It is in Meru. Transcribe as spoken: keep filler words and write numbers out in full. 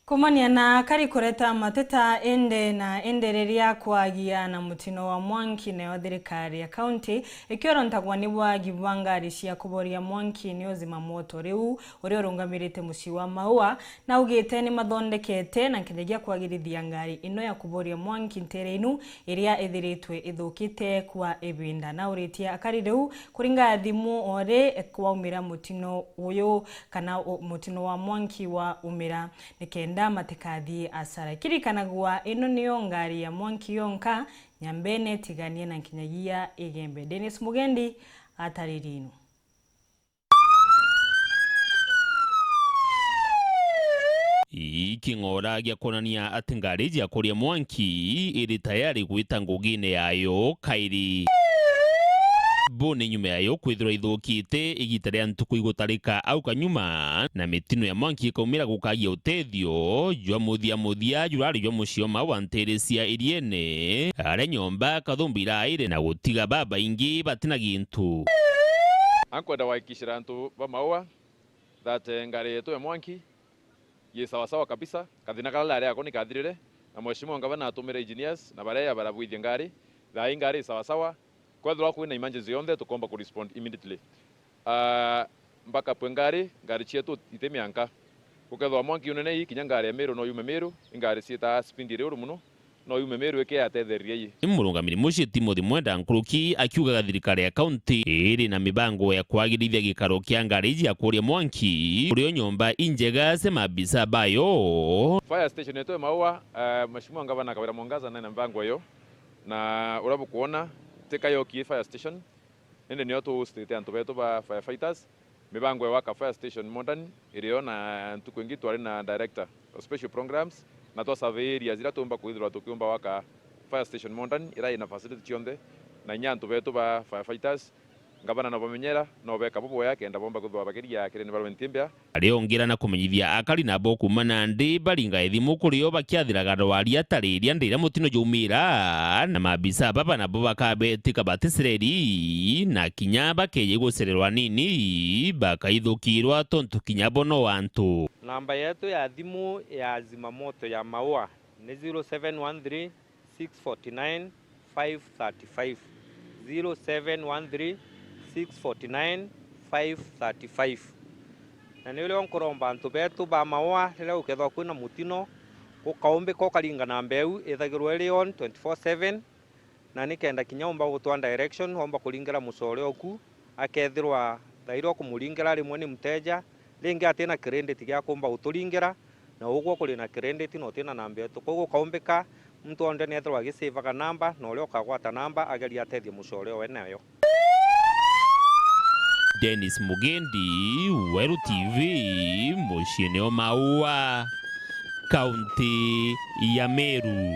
Kumania na akari kureta mateta indi na indi riria kwagia na mutino wa mwanki, nayo thirikari ya kaunti ikiorontagwa ni wagi bwa ngari cia kuboria mwanki ni uzima moto riu uria urungamirite mucii wa Maua, na augite ni mathondekete na nkinyagia kwagirithia ngari ino ya kuboria mwanki ntere inu iria ithiritwe ithukite kwa ibinda. Na uritie akari riu kuringa thimu ori kwaumira mutino uyu kana u-, mutino wa mwanki wa umira, nikenda matikathii asara. Ikirikanagwa ino niyo ngari ya mwanki yonka Nyambene, Tigania na nkinyagia Igembe. Dennis Mugendi atariri inu. Ii king'ora gia kwonania ati ngari ya kuria mwanki iri tayari gwita ngugine yayo kairi. Bo ni nyuma yayo kwithirwa ithukite igita ria ntuku igutarika au kanyuma, na mitino ya mwanki ikaumira gukagia utethio jwa muthia muthia jurari jwa mucii wa Maua ntiri cia Iriene, aria nyomba kathumbi iraire na gutiga babaingi batina gintu. Ankwenda gwakikishira antu ba Maua that, eh, ngari yetu ya mwanki yi sawasawa kabisa. Kathina karia rari ako ni kathirire, na Mheshimiwa Ngavana atumire engineers na baria barabwithia ngari. Thaa ii ngari i sawasawa. Kwethirwa kwina emergency yonthe, tukomba ku respond immediately. Ah, backup e ngari, ngari cietu iti mianka. Gukethirwa mwanki unene ii, kinya ngari ya Meru no yume Meru, i ngari ciitaa speed iri uru mono. No yume Meru iki yatethereria ii. Ni murungamiri mucii Timothy Mwenda Nkuruki akiugaga thirikari ya kaunti iri na mibango ya kwagirithia gikaro kia ngari ya kuria mwanki, urio nyomba injega cia maabisa bayo. Fire station yetu ya Maua, eh, Mheshimiwa Ngavana Kawira Mwangaza nena mibango iyo, na uria bukwona, ti kayoki fire station, indi nio tu hostite antu betu ba firefighters. Mibango ya gwaka fire station modern iri o, na ntuku ingi twari na director of special programs, na twa survey areas iria tuumba kwithirwa tukiumba gwaka fire station modern iria ina facility cionthe, na inya antu betu ba firefighters, ngavana no bamenyera, no beka buboya kenda bomba kwithirwa bakiria kiri environment imbea. Ariongera na kumenyithia akari nabo kuuma nandi baringa ithimu kuri o bakiathiraga rwari atari iria ndiria mutino jaumira, na maabisa baba nabo bakabetika baticireri, na kinya bakeeje gucererwa nini, bakaithukirwa tontu kinya bo no antu. Namba yetu ya thimu ya zimamoto ya Maua ni zero seven one three, six forty nine, five thirty five, zero seven one three, six forty nine, five thirty five. Na ni urio nkuromba antu betu ba Maua, riria gukethirwa kwina mutino, gukaumbika ukaringa namba iu, ithagirwa iri on twenty four seven, na nikenda kinya umba gutwaa direction, waumba kuringira mucore oku, akethirwa thairi ukumuringira rimwe ni mteja, ringi atina credit gia kumba guturingira, na ugwe kuri na credit na utina namba yetu. Koguo ukaumbika muntu wonthe ni ethirwa agisavaga namba, na uria ukagwata namba ageria atethie mucore we nayo. Dennis Mugendi, Weru T V, muciini o Maua, kaunti ya Meru.